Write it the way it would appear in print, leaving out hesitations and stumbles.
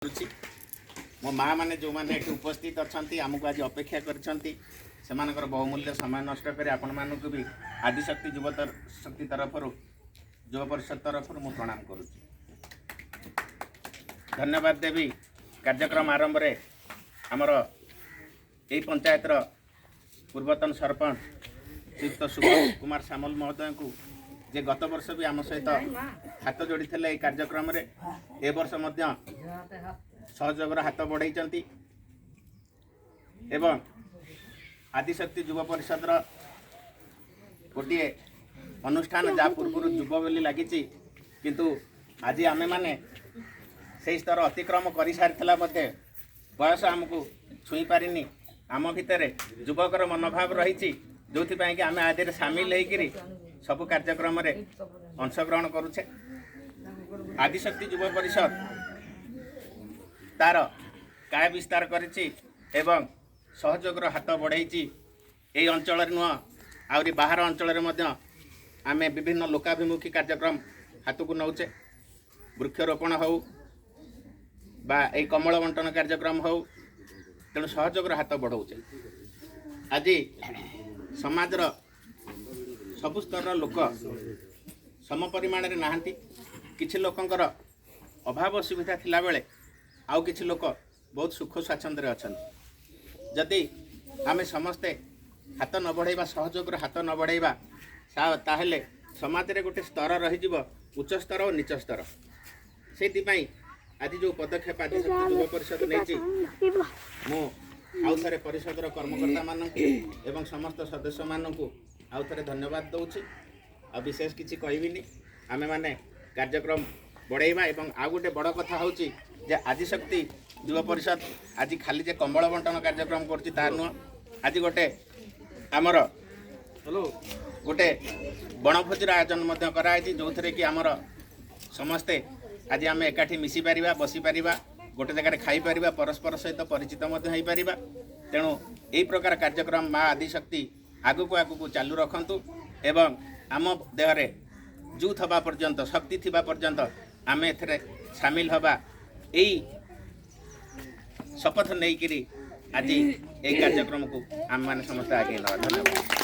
କରୁଛି। ମୋ ମା ମାନେ ଯେଉଁମାନେ ଏଠି ଉପସ୍ଥିତ ଅଛନ୍ତି, ଆମକୁ ଆଜି ଅପେକ୍ଷା କରିଛନ୍ତି, ସେମାନଙ୍କର ବହୁମୂଲ୍ୟ ସମୟ ନଷ୍ଟ କରି ଆପଣମାନଙ୍କୁ ବି ଆଦିଶକ୍ତି ଯୁବ ଶକ୍ତି ତରଫରୁ, ଯୁବ ପରିଷଦ ତରଫରୁ ମୁଁ ପ୍ରଣାମ କରୁଛି। ଧନ୍ୟବାଦ ଦେବି କାର୍ଯ୍ୟକ୍ରମ ଆରମ୍ଭରେ ଆମର ଏଇ ପଞ୍ଚାୟତର ପୂର୍ବତନ ସରପଞ୍ଚ ଶ୍ରୀଯୁକ୍ତ ଶୁଭ କୁମାର ସାମଲ ମହୋଦୟଙ୍କୁ, ଯେ ଗତ ବର୍ଷ ବି ଆମ ସହିତ ହାତ ଯୋଡ଼ିଥିଲେ ଏଇ କାର୍ଯ୍ୟକ୍ରମରେ, ଏ ବର୍ଷ ମଧ୍ୟ ସହଯୋଗର ହାତ ବଢ଼େଇଛନ୍ତି। ଏବଂ ଆଦିଶକ୍ତି ଯୁବ ପରିଷଦର ଗୋଟିଏ ଅନୁଷ୍ଠାନ, ଯାହା ପୂର୍ବରୁ ଯୁବ ବୋଲି ଲାଗିଛି, କିନ୍ତୁ ଆଜି ଆମେମାନେ ସେଇ ସ୍ତର ଅତିକ୍ରମ କରିସାରିଥିଲା ମଧ୍ୟ ବୟସ ଆମକୁ ଛୁଇଁ ପାରିନି। ଆମ ଭିତରେ ଯୁବକର ମନୋଭାବ ରହିଛି, ଯେଉଁଥିପାଇଁ କି ଆମେ ଆଦିରେ ସାମିଲ ହେଇକିରି ସବୁ କାର୍ଯ୍ୟକ୍ରମରେ ଅଂଶଗ୍ରହଣ କରୁଛେ। ଆଦିଶକ୍ତି ଯୁବ ପରିଷଦ ତାର କାୟା ବିସ୍ତାର କରିଛି ଏବଂ ସହଯୋଗର ହାତ ବଢ଼େଇଛି। ଏଇ ଅଞ୍ଚଳରେ ନୁହଁ, ଆହୁରି ବାହାର ଅଞ୍ଚଳରେ ମଧ୍ୟ ଆମେ ବିଭିନ୍ନ ଲୋକାଭିମୁଖୀ କାର୍ଯ୍ୟକ୍ରମ ହାତକୁ ନେଉଛେ। ବୃକ୍ଷରୋପଣ ହେଉ ବା ଏଇ କମ୍ବଳ ବଣ୍ଟନ କାର୍ଯ୍ୟକ୍ରମ ହେଉ, ତେଣୁ ସହଯୋଗର ହାତ ବଢ଼ଉଛେ। ଆଜି ସମାଜର ସବୁ ସ୍ତରର ଲୋକ ସମ ପରିମାଣରେ ନାହାନ୍ତି। କିଛି ଲୋକଙ୍କର ଅଭାବ ଅସୁବିଧା ଥିଲାବେଳେ ଆଉ କିଛି ଲୋକ ବହୁତ ସୁଖ ସ୍ୱାଚ୍ଛନ୍ଦ୍ୟରେ ଅଛନ୍ତି। ଯଦି ଆମେ ସମସ୍ତେ ହାତ ନ ବଢ଼େଇବା, ସହଯୋଗର ହାତ ନ ବଢ଼େଇବା, ତାହେଲେ ସମାଜରେ ଗୋଟେ ସ୍ତର ରହିଯିବ, ଉଚ୍ଚ ସ୍ତର ଓ ନୀଚ ସ୍ତର। ସେଇଥିପାଇଁ ଆଜି ଯେଉଁ ପଦକ୍ଷେପ ଆଦିଶକ୍ତି ଯୁବ ପରିଷଦ ନେଇଛି, ମୁଁ ଆଉ ଥରେ ପରିଷଦର କର୍ମକର୍ତ୍ତାମାନଙ୍କୁ ଏବଂ ସମସ୍ତ ସଦସ୍ୟମାନଙ୍କୁ ଆଉ ଥରେ ଧନ୍ୟବାଦ ଦେଉଛି। ଆଉ ବିଶେଷ କିଛି କହିବିନି। ଆମେମାନେ କାର୍ଯ୍ୟକ୍ରମ ବଢ଼େଇବା। ଏବଂ ଆଉ ଗୋଟେ ବଡ଼ କଥା ହେଉଛି ଯେ ଆଦିଶକ୍ତି ଯୁବ ପରିଷଦ ଆଜି ଖାଲି ଯେ କମ୍ବଳ ବଣ୍ଟନ କାର୍ଯ୍ୟକ୍ରମ କରୁଛି ତାହା ନୁହଁ, ଆଜି ଗୋଟେ ଆମର ଗୋଟେ ବଣଭୋଜିର ଆୟୋଜନ ମଧ୍ୟ କରାହେଇଛି, ଯେଉଁଥିରେ କି ଆମର ସମସ୍ତେ ଆଜି ଆମେ ଏକାଠି ମିଶିପାରିବା, ବସିପାରିବା, ଗୋଟେ ଜାଗାରେ ଖାଇପାରିବା, ପରସ୍ପର ସହିତ ପରିଚିତ ମଧ୍ୟ ହେଇପାରିବା। ତେଣୁ ଏଇ ପ୍ରକାର କାର୍ଯ୍ୟକ୍ରମ ମା ଆଦିଶକ୍ତି ଆଗକୁ ଆଗକୁ ଚାଲୁ ରଖନ୍ତୁ ଏବଂ ଆମ ଦେହରେ ଯୁଥ୍ ହେବା ପର୍ଯ୍ୟନ୍ତ, ଶକ୍ତି ଥିବା ପର୍ଯ୍ୟନ୍ତ ଆମେ ଏଥିରେ ସାମିଲ ହେବା, ଏଇ ଶପଥ ନେଇକିରି ଆଜି ଏଇ କାର୍ଯ୍ୟକ୍ରମକୁ ଆମେମାନେ ସମସ୍ତେ ଆଗେଇ ନେବା। ଧନ୍ୟବାଦ।